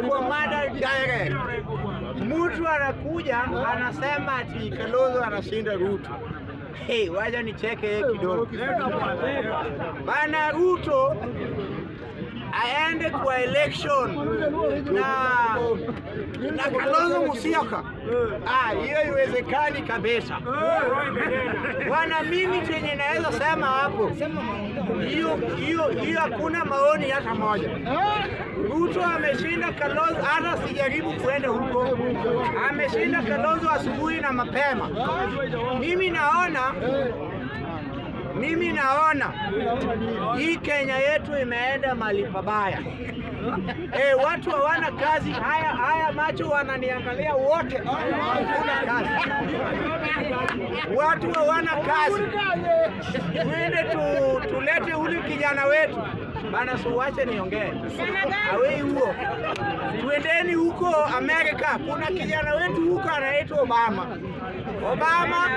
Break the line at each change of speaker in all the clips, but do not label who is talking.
Bwana, kwa mada direct, mtu anakuja anasema ati Kalonzo anashinda Ruto. Hey, wacha nicheke yeye kidogo. Bana, Ruto aende kwa election na Kalonzo Musyoka. Ah, hiyo haiwezekani kabisa. Bwana, mimi chenye naweza sema hapo, hiyo hiyo hiyo hakuna maoni hata moja. Ruto ameshinda Kalonzo, hata sijaribu kuenda huko. Ameshinda Kalonzo asubuhi na mapema. Mimi naona hii Kenya yetu imeenda mahali pabaya. Watu hawana kazi. Haya haya macho wananiangalia wote, hakuna kazi. Watu hawana kazi. Tuende tulete ule kijana wetu bana, suwache niongee awei huo, tuendeni huko Amerika. Kuna kijana wetu huko anaitwa Obama. Obama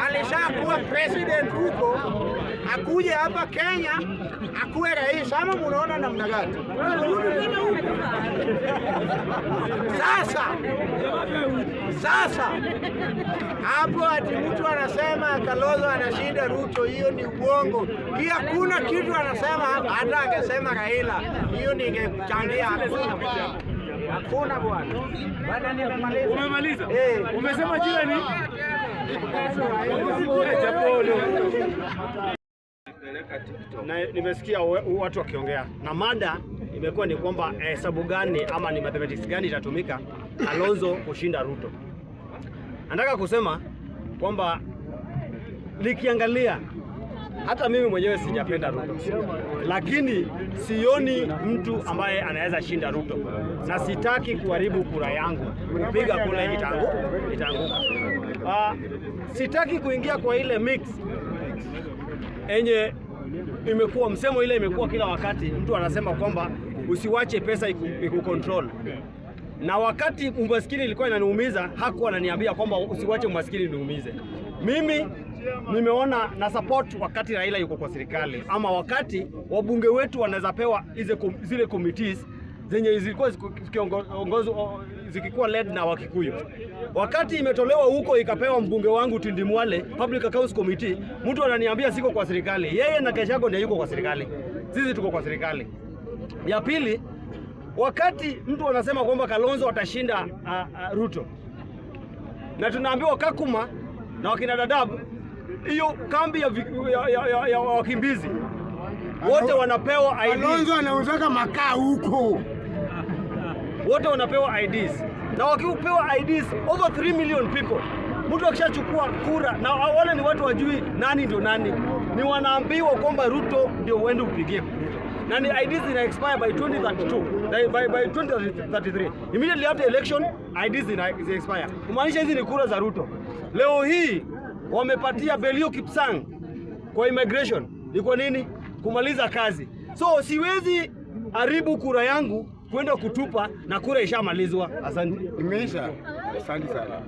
alishakuwa president huko, akuje hapa Kenya akuwe rais, ama munaona namna gani? Turudi tena huko. Sasa hapo ati mtu anasema Kalonzo anashinda Ruto, hiyo ni uongo. Hii hakuna kitu anasema, hata angesema Raila, hiyo ningechangia. Hakuna, hakuna bwana. Bwana, nimemaliza.
Umemaliza?
Eh.
Umesema jina ni? Japolo.
Na nimesikia watu wakiongea na mada imekuwa ni kwamba hesabu gani ama ni mathematics gani itatumika Kalonzo kushinda Ruto. Nataka kusema kwamba nikiangalia hata mimi mwenyewe sijapenda Ruto, lakini sioni mtu ambaye anaweza shinda Ruto, na sitaki kuharibu kura yangu kupiga kura itaanguka. Sitaki kuingia kwa ile mix enye imekuwa msemo ile imekuwa kila wakati mtu anasema kwamba usiwache pesa ikucontrol. Na wakati umaskini ilikuwa inaniumiza, hakuwa ananiambia kwamba usiwache umaskini niumize. Mimi nimeona na support wakati Raila yuko kwa serikali ama wakati wabunge wetu wanaweza pewa zile committees zenye zilikuwa zikiongozwa, zikikuwa led na Wakikuyu. Wakati imetolewa huko ikapewa mbunge wangu Tindi Mwale, Public Accounts Committee, mtu ananiambia siko kwa serikali. Yeye na Gachagua ndio yuko kwa serikali, sisi tuko kwa serikali. Ya pili, wakati mtu anasema kwamba Kalonzo atashinda Ruto na tunaambiwa Kakuma na wakina Dadaab, hiyo kambi ya wakimbizi wote wanapewa ID.
Kalonzo anauzaka makaa huko.
Wote wanapewa IDs na wakipewa IDs over 3 million people, mtu akishachukua kura na wale ni watu wajui nani ndio nani, ni wanaambiwa kwamba Ruto ndio uende upigie Ruto na ni IDs zina expire by 2032, by 2033, immediately after election IDs zina expire, kumaanisha hizi ni kura za Ruto. Leo hii wamepatia Belio Kipsang kwa immigration, ni kwa nini? Kumaliza kazi. So siwezi haribu kura yangu kwenda kutupa na kura ishamalizwa. Asante.
Imeisha. Asante sana.